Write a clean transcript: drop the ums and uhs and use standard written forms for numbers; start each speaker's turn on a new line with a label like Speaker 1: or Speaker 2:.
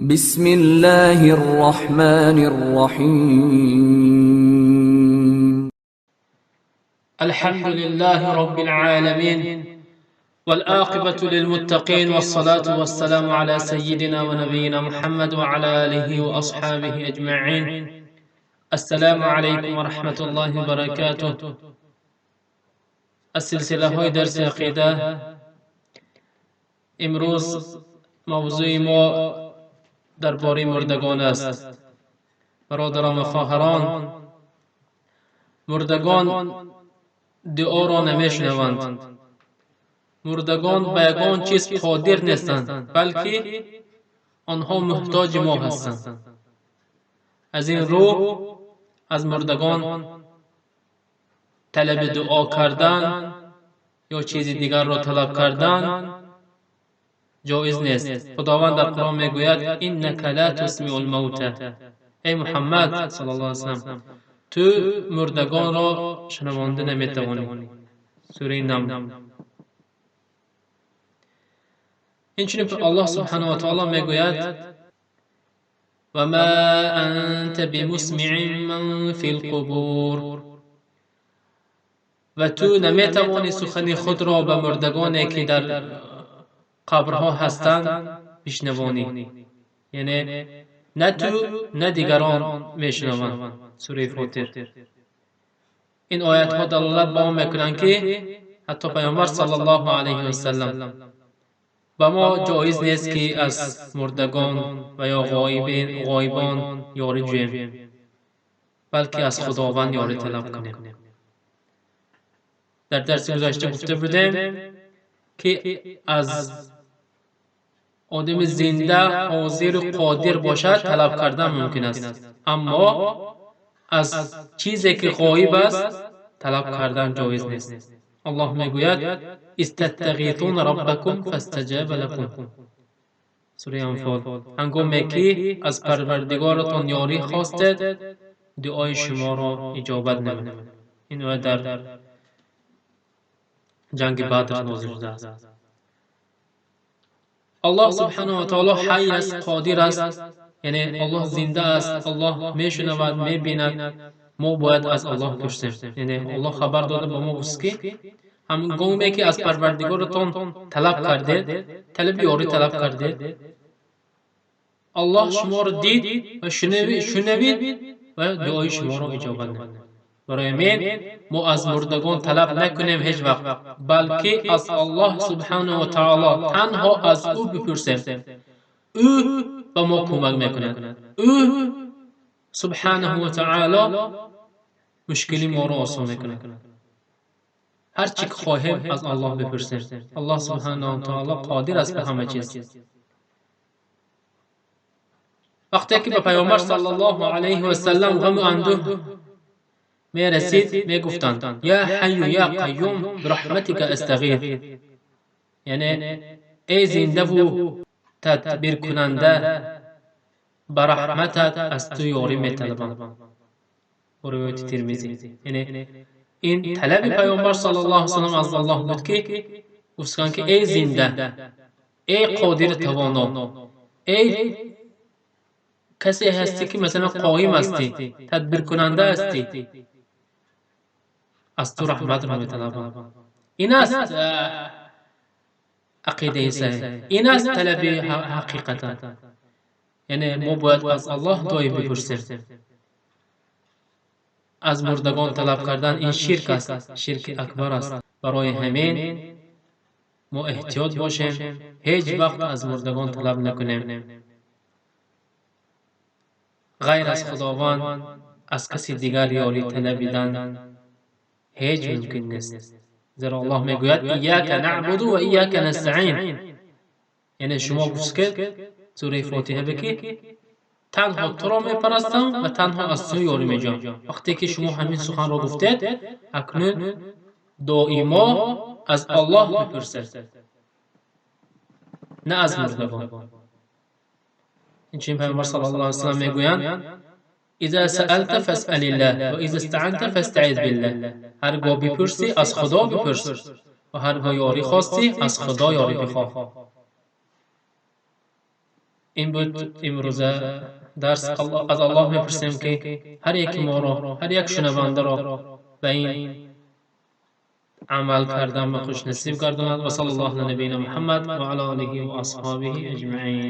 Speaker 1: بسم الله الرحمن الرحيم.
Speaker 2: الحمد لله رب العالمين، والعاقبة للمتقين، والصلاة والسلام على سيدنا ونبينا محمد وعلى آله وأصحابه أجمعين. السلام عليكم ورحمة الله وبركاته. از سلسله های درس عقیده، امروز موضوع ما درباره مردگان است. برادران و خواهران، مردگان دعا را نمیشنوند. مردگان به یگان چیز قادر نیستند، بلکه آنها محتاج ما هستند. از این رو از مردگان طلب دعا کردن یا چیز دیگر را طلب کردن جایز نیست. خداوند در قرآن میگوید: إنك لا تسمع الموتى. ای محمد صلی الله علیه وسلم، تو مردگان را شنوانده نمیتوانی. سوره نمل. اینچنین الله سبحانه و تعالی میگوید: و ما انت بمسمع من فی القبور. و تو نمیتوانی سخن خود را به مردگانی که در قبرها هستند بشنوانی. یعنی نه تو نه دیگران میشنوند. سوره فاطر. این آیت ها دلالت به آن میکنند که حتی پیامبر صلی الله علیه و سلم به ما جایز نیست که از مردگان و یا غایبان یاری جوییم، بلکه از خداوند یاری طلب کنیم. در درس گذشته گفته بودیم که از آدم زنده، حاضر و قادر باشد طلب کردن ممکن است، اما از چیزی که غایب است طلب کردن جایز نیست. الله میگوید: إذ تستغیثون ربکم فاستجاب لکم. سوره انفال. هنگامی که از پروردگارتان یاری خواستید، دعای شما را اجابت نمود. این آیه در جنگ بدر نازل شده است. الله سبحانه و تعالی حی است، قادر است، یعنی الله زنده است، الله میشنود، میبیند. ما باید از الله پرسیم. یعنی الله خبر داده به ما گفت که هنگامی که از پروردگارتان طلب کردید، طلب یاری طلب کردید، الله شما را دید و شنوید و دعای شما را اجابت نمود. برای همین ما از مردگان طلب نکنیم هیچ وقت، بلکه از الله سبحانه و تعالی تنها از او بپرسیم. او به ما کمک میکند. او سبحانه و تعالی مشکلی ما را آسان میکند. هر چی که خواهیم از الله بپرسیم. الله سبحانه و تعالی قادر است به همه چیز. وقتی که به پیامبر صلی الله علیه و سلم غم و اندوه میرسید، میگفتند: یا حی یا قیوم برحمتک استغیث. یعنی ای زنده و تدبیر کننده، به رحمتت از تو یاری میطلبم. روایت ترمذی. یعنی این طلب پیامبر صلی الله علیه و سلم از الله بود که گفتند که ای زنده، ای قادر توانا، ای کسی هستی که مثلا قایم هستی، تدبیر کننده هستی، از تو رحمت را میطلبم. این است عقیده صحیح، این است طلب حقیقتا. یعنی ما باید از الله دعای بپرسیم. از مردگان طلب کردن این شرک است، شرک اکبر است. برای همین ما احتیاط باشیم، هیچ وقت از مردگان طلب نکنیم. غیر از خداوند از کسی دیگر یاری طلبیدن هیچ ممکن نیست. زیرا الله میگوید: ایاک نعبد و ایاک نستعین. یعنی شما گفت که سوره فاتحه بکی تنها تو را میپرستم و تنها از تو یاری میجویم. وقتی که شما همین سخن را گفتید، اکنون دائما از الله بپرسید، نه از مردگان. اینچنین پیامبر صلی الله علیه و سلم میگویند: اذا سألت فاسأل الله و اذا استعنت فاستعذ بالله. هرگاه بپرسی از خدا بپرس و هرگاه یاری خواستی از خدا یاری بخواه. Ин буд имрӯза дарс. Аз Аллоҳ мепурсем, ки ҳар яки моро, ҳар як шунавандаро ба ин амал кардан ба хушнасиб гардонад. Ва саллаллоҳу ала набийина Муҳаммад ва ала олиҳи ва асҳобиҳи аҷмаин.